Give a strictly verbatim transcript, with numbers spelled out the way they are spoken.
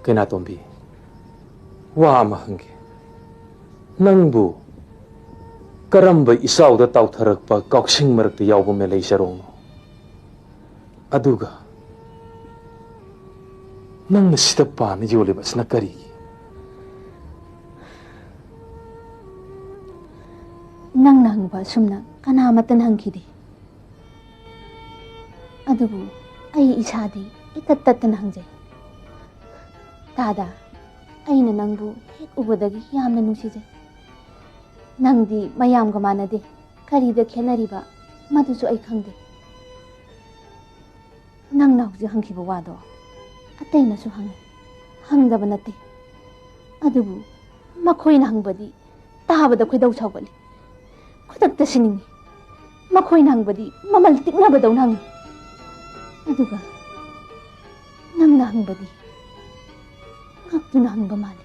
ꯀꯩꯅꯥꯇꯣꯝꯕꯤ, ꯋꯥ ꯑꯃ ꯍꯪꯒꯦ꯫ ꯅꯪꯕꯨ ꯀꯔꯝꯕ ꯏꯆꯥꯎꯗ ꯇꯥꯎꯊꯔꯛꯄ ꯀꯥꯎꯁꯤꯡ ꯃꯔꯛꯇ ꯌꯥꯎꯕ ꯃꯦꯂꯩ ꯆꯔꯣꯡꯅꯣ? ꯑꯗꯨꯒ ꯅꯪꯅ ꯁꯤꯗ ꯄꯥꯅ ꯌꯣꯜꯂꯤꯕ ꯑꯁꯤꯅ ꯀꯔꯤꯒꯤ? ꯅꯪꯅ ꯍꯪꯕ ꯑꯁꯨꯝꯅ ꯀꯅꯥꯃꯠꯇꯅ ꯍꯪꯈꯤꯗꯦ꯫ ꯑꯗꯨꯕꯨ ꯑꯩ ꯏꯁꯥꯗꯤ ꯏꯇꯠ ꯇꯠꯇꯅ ꯍꯪꯖꯩ꯫ ꯇꯥꯗ, ꯑꯩꯅ ꯅꯪꯕꯨ ꯍꯦꯛ ꯎꯕꯗꯒꯤ ꯌꯥꯝꯅ ꯅꯨꯡꯁꯤꯖꯩ꯫ ꯅꯪꯗꯤ ꯃꯌꯥꯝꯒ ꯃꯥꯟꯅꯗꯦ꯫ ꯀꯔꯤꯗ ꯈꯦꯠꯅꯔꯤꯕ? ꯃꯗꯨꯁꯨ ꯑꯩ ꯈꯪꯗꯦ꯫ ꯅꯪꯅ ꯍꯧꯖꯤꯛ ꯍꯪꯈꯤꯕ ꯋꯥꯗꯣ ꯑꯇꯩꯅꯁꯨ ꯍꯪꯉꯤ, ꯍꯪꯗꯕ ꯅꯠꯇꯦ꯫ ꯑꯗꯨꯕꯨ ꯃꯈꯣꯏꯅ ꯍꯪꯕꯗꯤ ꯇꯥꯕꯗ ꯈꯣꯏꯗꯧ ꯁꯥꯎꯒꯠꯂꯤ꯫ ꯈꯨꯗꯛꯇ ꯁꯤꯅꯤꯡꯉꯤ꯫ ꯃꯈꯣꯏꯅ ꯍꯪꯕꯗꯤ ꯃꯃꯜ ꯇꯤꯛꯅꯕꯗꯧꯅ ꯍꯪꯉꯤ꯫ ꯑꯗꯨꯒ ꯅꯪꯅ ꯍꯪꯕꯗꯤ ꯉꯛꯇꯨꯅ ꯍꯪꯕ ꯃꯥꯜꯂꯤ꯫